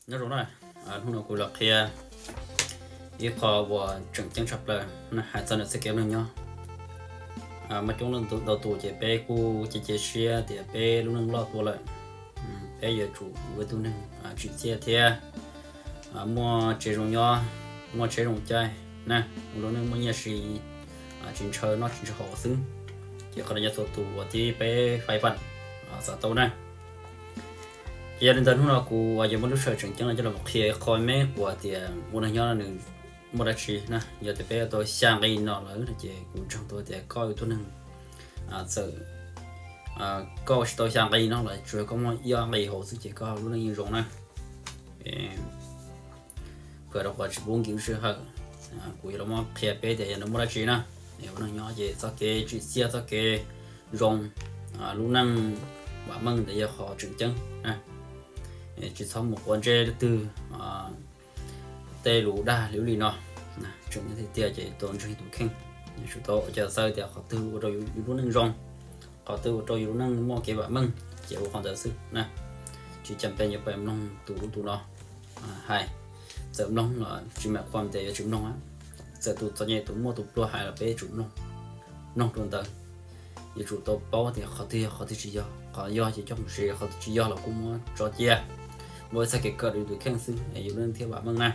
Nyob zoo na, hnub no kuv los qhia ib qho uas tseem ceeb tshaj plaws na, hais txog ntawm txoj kev ua neej nyob. Muaj coob leej ntau tus ces peb kuj cia cia siab tias peb lub neej loj tuaj lawm, peb yuav tsum ua ib tug neeg tsim txiaj thiab muaj tsev zoo nyob, muaj tsheb zoo caij na, ua lub neej muaj nyiaj si, tsis ntshaw noj tsis ntshaw haus xwb. Ces qhov no yog txhua tus uas tib peb fais fam xav tau na. Ces yog li ntawd hnub no kuv yuav muaj lub sij hawm tseem ceeb no coj los qhia qhov me me uas tias ua neej nyob no nws muaj dab tsi na. Yog tias peb ua tau xya nqi no lawm no ces kuv ntseeg tau tias koj ua tug neeg txawm koj ua tsis tau xya nqi no los tsuas koj muaj ib ob nqi hauv xwb ces koj lub neej yeej zoo na. Pham rau qhov tsis pub nkim lub sij hawm, kuv yuav los muab qhia peb tias yog nws muaj dab tsi na. Ua neej nyob ces txoj kev tsim txiaj, txoj kev zoo, lub neej vam meej ntawd yog qhov tseem ceeb. Tsis txhob mus quav ntsej leej twg tej lus dag li ub li no. Tseem ceeb tiag tiag ces tau ntseeg tus kheej, yuav tsum tau ua cas xav tias qhov twg ua rau yus lub neej zoo, qhov twg ua rau yus lub neej muaj kev vam meej ces ua qhov ntawd xwb na. Tsis cas peb yuav pais mloog tus ub tus no hais, txawm mloog los tsis mam qhuas tias yuav tsis mloog. Txawm tus txom nyem tus muaj tus pluag hais los peb yuav tsum mloog, mloog rau ntawd. Yuav tsum tau paub tias qhov twg yog qhov twg tsis yog, qhov yog ces coj mus siv, qhov twg tsis yog los kuj muab tso cia, muab ib txoj kev kawm rau yus tus kheej xwb es yus lub neej thiaj vam meej na.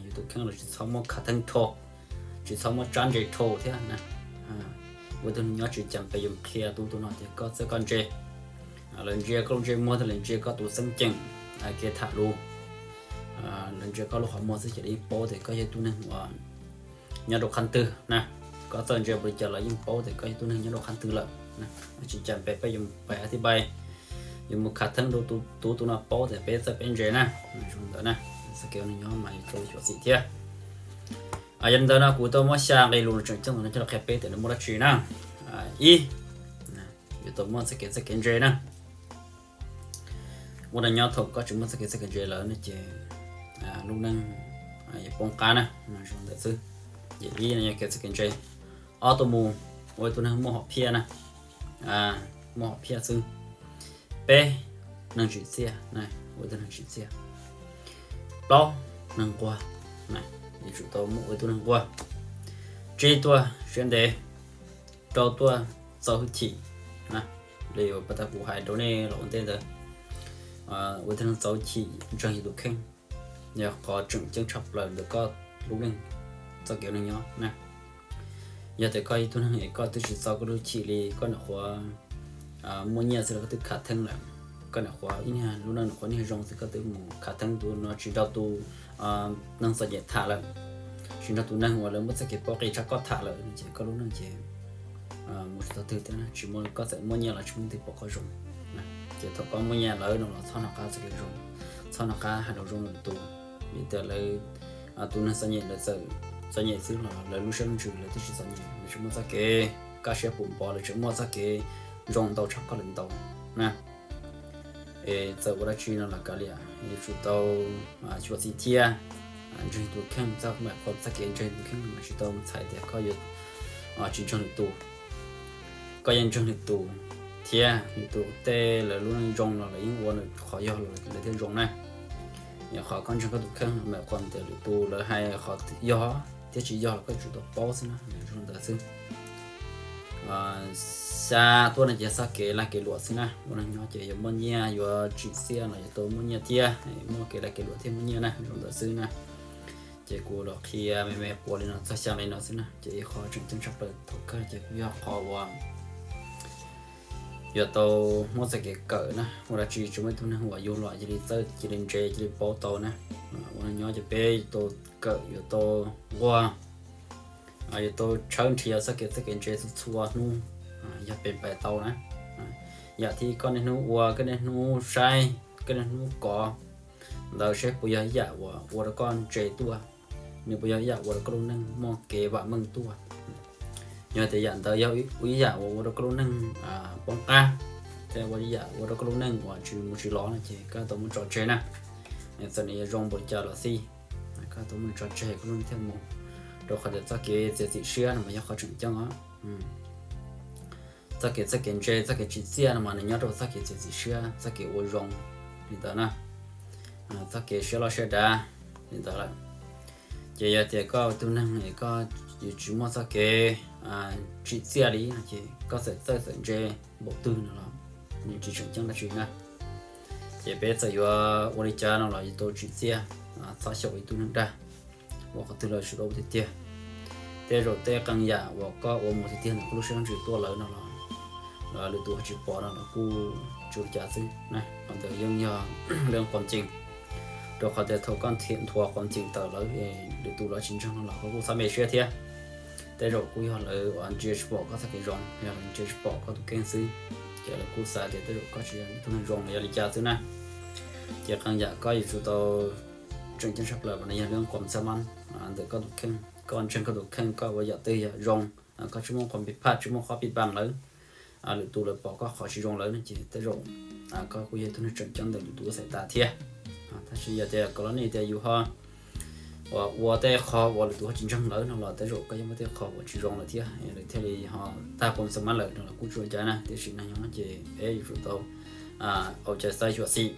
Yus tus kheej los tsis txhob muab khav theeb dhau, tsis txhob muab tsab ntse dhau thiab na. Ua tug neeg nyob tsis cas peb yuav qhia tus ub tus no tias koj txawj koj ntse, lawv ntsia koj lub ntsej muag thiab lawv ntsia koj tus xeeb ceem, kev tham lus, lawv ntsia koj lub qhov muag xwb ces lawv yeej paub tias koj yog tus neeg uas nyob rau qhov twg na. Koj txawj ntse npaum li cas los yeej paub tias koj yog tus neeg nyob rau qhov twg lawm. Tsis cas peb peb yuav mus pais a thib pais, yuav mus khav theeb rau tus ub tus no paub tias peb txawj peb ntse na. Zoo ntawd na, txoj kev ua neej nyob mas yuav tau xyuam xim thiab. Yog li ntawd no kuv tau muab xya nqe lus tseem ceeb no coj los qhia peb tias nws muaj dab tsi na. Ib, yuav tau muaj txoj kev txawj kev ntse na. Ua neej nyob thaum koj tsis muaj txoj kev txawj kev ntse lawm no ces lub neej yuav poob qab na, zoo ntawd xwb. Ces ib no yog kev txawj kev ntse. Ob, tau mus ua tus neeg muaj hom phiaj na, muaj hom phiaj xwb. Peb, neeg tsim txiaj, ua tus neeg tsim txiaj. Plaub, neeg nquag, yuav tsum tau muaj ua tus neeg nquag. Tsib, tuaj siab ntev. Rau, tuaj txo hwj chim na, li uas pas tas kuv hais rau nej los ua ntej ntawd, ua tus neeg txo hwj chim ntseeg yus tus kheej yog qhov tseem ceeb tshaj plaws ntawm koj lub neej, txoj kev ua neej nyob na. Yog tias koj ib tug neeg es koj twb tsis txo koj lub hwj chim li, koj nyuam qhuav muaj nyiaj xwb los koj twb khav theeb lawm, koj nyuam qhuav ib niag lub neej nyuam qhuav niag zoo xwb koj twb mus khav theeb tus no tsis nrog tus neeg txom nyem tham lawm, tsis nrog tus neeg uas lawv muaj txoj kev paub qis tshaj koj tham lawm no ces koj lub neej ces mus tsis tau twg thiab na. Tsis muaj, koj txawm muaj nyiaj los tsis muaj leej twg pom koj zoo. Ces thaum koj muaj nyiaj lawm no los txhob nco qab txoj kev zoo, txhob nco qab hais lus zoo rau tus, vim tias lawv, tus neeg txom nyem lawv txawm txom nyem xwb los lawv lub siab lub ntsws lawv twb tsis txom nyem, lawv tsis muaj txoj kev kaj siab pum npo, lawv tseem muaj txoj kev zoo ntau tshaj koj lawm ntau na. Es txawm ua dab tsi no los kav liam, yuav tsum tau xyuam xim thiab ntseeg tus kheej, txoj kev ntseeg tus kheej mas tsis tau txhais tias koj yuav tsis ntseeg lwm tus. Koj yeej ntseeg lwm tus thiab lwm tus tej lawv lub neej zoo los lawv yeej ua qhov yog los lawv thiaj zoo na. Yog qhov koj ntseeg koj tus kheej mas qhov tias lwm tus lawv hais qhov yog thiab tsis yog los koj yuav tsum tau paub xwb na, zoo ntawd xwb. Xya tuaj no ces txoj kev lag kev luam xwb na, ua neej nyob ces yuav muaj nyiaj yuav tsim txiaj los yuav tau muaj nyiaj thiab muaj kev lag kev luam thiaj muaj nyiaj na, zoo ntawd xwb na. Ces kuv los qhia me me quas li no txog xya nqe no xwb na, ces ib qho tseem ceeb tshaj plaws thaum kawg ces kuj yog qhov uas yuav tau muab txoj kev kawm na, ua dab tsi tsis muaj ib tug neeg uas yug los cia li txawj cia li ntse cia li paub tau na. Ua neej nyob ces peb yuav tau kawm yuav tau nquag, yuav tau tshawb nrhiav txoj kev txoj kev ntse txhua txhua hnub, yog pes pais tau na. Yam thiab koj niaj hnub ua, koj niaj hnub saib, koj niaj hnub kov ntawd seb puas yog ib yam uas ua rau koj ntse tuaj, nws puas yog ib yam ua rau koj lub neej muaj kev vam meej tuaj. Yog tias yam ntawd yog ib yam uas ua rau koj lub neej poob qab, thiab ua ib yam ua rau koj lub neej uas tsis mus tsis los no ces koj tau muab tso tseg na. Txawm nws yuav zoo npaum cas los xij, koj tau muab nws tso tseg koj lub neej thiaj mus, rau qhov tias txoj kev txiav txim siab no mas yog qhov tseem ceeb os. Txoj kev txoj kev ntse txoj kev tsim txiaj no mas nws nyob rau txoj kev txiav txim siab txoj kev ua zoo li ntawd na. txoj kev siab loj siab dav li ntawd lawm. Ces yog tias koj ua tug neeg es koj yus tsis muaj txoj kev tsim txiaj li no ces koj txawm txawj txawm ntse npaum twg no los nws tsis tseem ceeb dab tsi na. Ces peb txawm yuav ua li cas no los yuav tau tsim txiaj, txhob xyaum ib tug neeg dag, ua qhov twg los tsis tau tiag tiag. Tej zaum tej qee yam uas koj ua mus tiag tiag ntawm koj lub siab ntsws tuaj lawm no los lwm tus ho tsis pom no los kuj tsis ua cas xwb na. Qhov ntawd yeej yog lub quam cees, rau qhov tias thaum koj nthuav quam cees tawm lawm es lwm tus los tsis ntseeg no los koj kuj txhob me siab thiab. Tej zaum kuj yog lawv ntsia tsis pom koj txoj kev zoo, yog lawv ntsia tsis pom koj tus kheej xwb, ces lawv kuj xav tias tej zaum koj tsis yog ib tug neeg zoo los yog li cas xwb na. Ces qee yam koj yuav tsum tau tseem ceeb tshaj plaws mas nws yog lub quam xab mab ntawm koj tus kheej. Koj ntseeg koj tus kheej, koj ua yam twg yog zoo, koj tsis muaj qhov pib phaj, tsis muaj qhov pib npaas lawm, lwm tus lawv pom koj qhov tsis zoo lawm no ces tej zaum koj kuj yog ib tug neeg tseem ceeb ntawm lwm tus lub sais tas thiab. Tab sis yog tias koj los nej tias yus ho uas ua tej qho uas lwm tus ho tsis ntseeg lawm no los tej zaum koj yeej muaj tej qho uas tsis zoo lawm thiab, lawv thiaj li ho tag quam xab mab lawm no los kuj tsis ua cas na. Tiam sis neeg nyob no ces peb yuav tsum tau ua cai xav xyuam xim,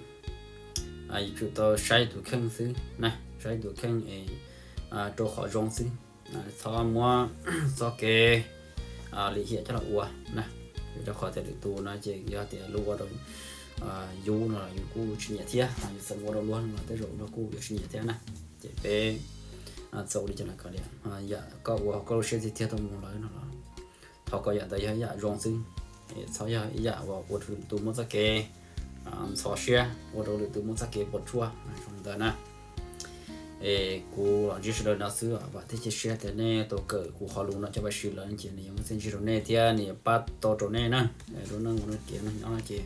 yuav tsum tau saib tus kheej xwb na, saib tus kheej es rau qhov zoo xwb, txhob muab txoj kev lim hiam coj los ua na. Vim rau qhov tias lwm tus no ces yog tias luag ua rau yus no los yus kuj tsis nyiam thiab, yus txawm ua rau luag no los tej zaum luag kuj yuav tsis nyiam thiab na. Ces peb txawm ua li cas los kav liam, yam koj ua koj lub siab tiag tiag tau mus lawm no los thov kom yam ntawd yog yam zoo xwb, txhob yog ib yam uas ua rau lwm tus muaj txoj kev ntxhov siab, ua rau lwm tus muaj txoj kev puas tsuaj zoo ntawd na. Es kuv los ntsib sawv daws no xwb, vam thiab cia siab tias nej tau kawm kuv qhov lus no coj mus siv lawm ces nws yuav muaj txiaj ntsig rau nej thiab nws yuav pab tau rau nej na. Lub neej ua neej kev neeg nyob no ces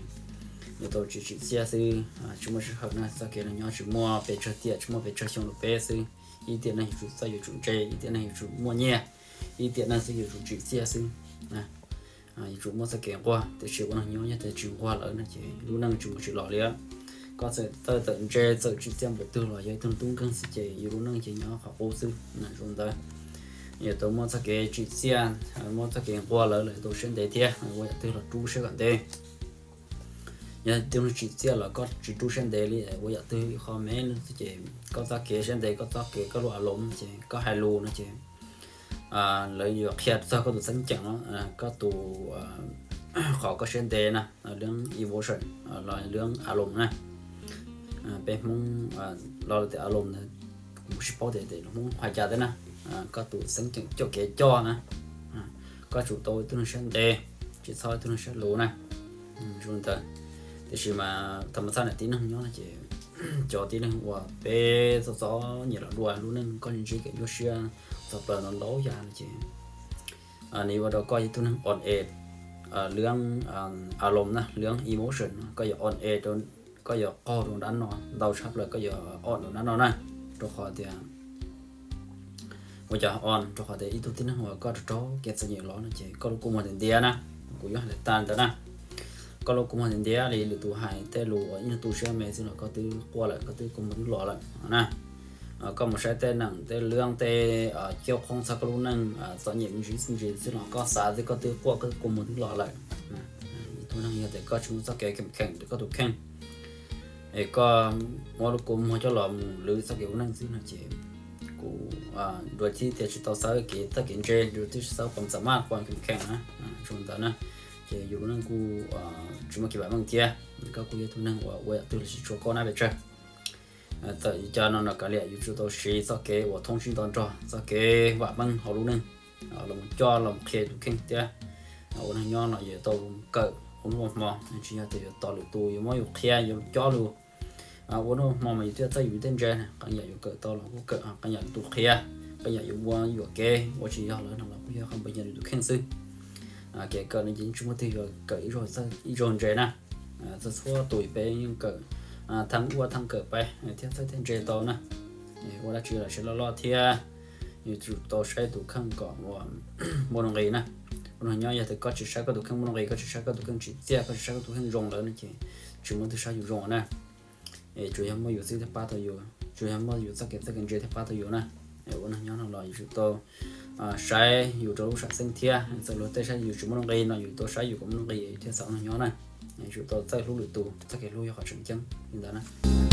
yuav tau tsis tsim txiaj xwb, tsis muaj sij hawm na, txoj kev neeg nyob tsis muaj pes tsawg tiam, tsis muaj pes tsawg xyoo rau peb xwb. Ib tiam neeg yuav tsum txawj yuav tsum ntse, ib tiam neeg yuav tsum muaj nyiaj, ib tiam neeg xwb yuav tsum tsim txiaj xwb. Yuav tsum muaj txoj kev nquag, tiam sis ua neeg nyob yog tias tsis nquag lawm no ces lub neej tsis mus tsis los li. Koj txawm txawj txawm ntse txawm tsim txiaj npaum twg los yog ib tug tub nkeeg xwb ces yus lub neej ces nyob qhov qub xwb na. Zoo ntawd yuav tau muaj txoj kev tsim txiaj, muaj txoj kev nquag lawm los tau siab ntev thiab, ua yam twg los rub siab kom ntev. Yog ib tug neeg tsim txiaj los koj tsis rub siab ntev li, ua yam twg ib qho me xwb ces koj txoj kev siab ntev, koj txoj kev koj lub a loos ces koj hais lus no ces lawv yuav qhia txog koj tus xeeb ceem no, koj tus, qhov koj siab ntev na, lub emotion los lub a loos na. Peb Hmoob los tias a loos ntawd kuv kuj tsis paub tias lus Hmoob hais cas thiab na. Koj tus xeeb ceem coj kev coj na, koj tsum tau ib tug neeg siab ntev, tsis txhob ib tug neeg siab luv na. Zoo ntawd, tiam sis mas thaum mas txog ntawm tib neeg nyob no ces cov tib neeg uas peb txom txom nyem los dua lub neej koj ntsib kev nyuaj siab txog plaws no ntau yam no ces nws yuav ua rau koj yog ib tug neeg on edge, lub a loos na, lub emotion no koj yuav on edge, koj yuav qaug rau dab no ntau tshaj plaws, koj yuav on rau dab no na. Rau qhov tias ua cas on? Rau qhov tias ib tug tib neeg uas koj rau rau kev txom nyem los no ces koj lub kua muag ntiav ntiav na, kuv yuav hais li tas ntawd na. Koj lub kua muag ntiav ntiav li lwm tus hais tej lus uas ib tug siab me xwb los koj twb quaj lawm, koj twb kua muag twb los lawm na. Koj mus saib tej neeg tej lub tej cauj qhoob txog koj lub neej txom nyem ntsis ntsis xwb los koj xav xwb koj twb quaj, koj twb kua muag twb los lawm. Ib tug neeg yog tias koj tsis muaj txoj kev kheem kheem rau koj tus kheej es koj muab lub kua muag coj los mus lwv txoj kev ua neej xwb no ces kuv dua tib tias tsis tau xav kev txawj kev ntse, dua tib tsis xav pom txam maj pom kheem kheem na. Zoo ntawd na, ces yus lub neej kuj tsis muaj kev vam meej thiab. Koj kuj yog tus neeg uas ua yam twg los tsis tshua koj nab pes tsawg. Txawm li cas no no kav liam, yus tsum tau siv txoj kev uas thoob tsib nto nrog, txoj kev vam meej hauv lub neej los mus coj los qhia tus kheej thiab. Ua neeg nyob no yuav tau kawm ua hnub ua hmo, tsis yog tias yuav tos lwm tus yuav muab yus qhia yuav cob lus. Ua hnub ua hmo mas yus thiaj txawj yus tej ntse, qee yam yus kawm tau los kuj kawm, qee yam lwm tus qhia, qee yam yus ua yuam kev ua tsis yog lawm no los kuj yog qhov npam nyiam yus tus kheej xwb. Kev kawm no ces yeej tsis muaj twg yuav kawm ib zaug ntse na. Txhua txhua tus peb yeej kawm, thaj ua thaj kawm peb thiaj txawj thiaj ntse tau na. Ua dab tsi los siab loj loj thiab, yus tsum tau saib tus kheej kom ua muaj nuj nqis na. Ua neeg nyob yog tias koj tsis saib koj tus kheej muaj nuj nqis, koj tsis saib koj tus kheej tsim txiaj, koj tsis saib koj tus kheej zoo lawm no ces tsis muaj leej twg saib yus zoo na. Es tsuas yog muaj yus xwb thiaj pab tau yus, tsuas yog muaj yus txoj kev txawj kev ntse thiaj pab tau yus na. Es ua neeg nyob no los yus tsum tau saib yus rau lub sam xeeb thiab, txawm luag tej saib yus tsis muaj nuj nqis no yus tau saib yus kom muaj nuj nqis thiaj xav ua neeg nyob na. Yus tsum tau txawj hlub lwm tus, txoj kev hlub yog qhov tseem ceeb li ntawd na.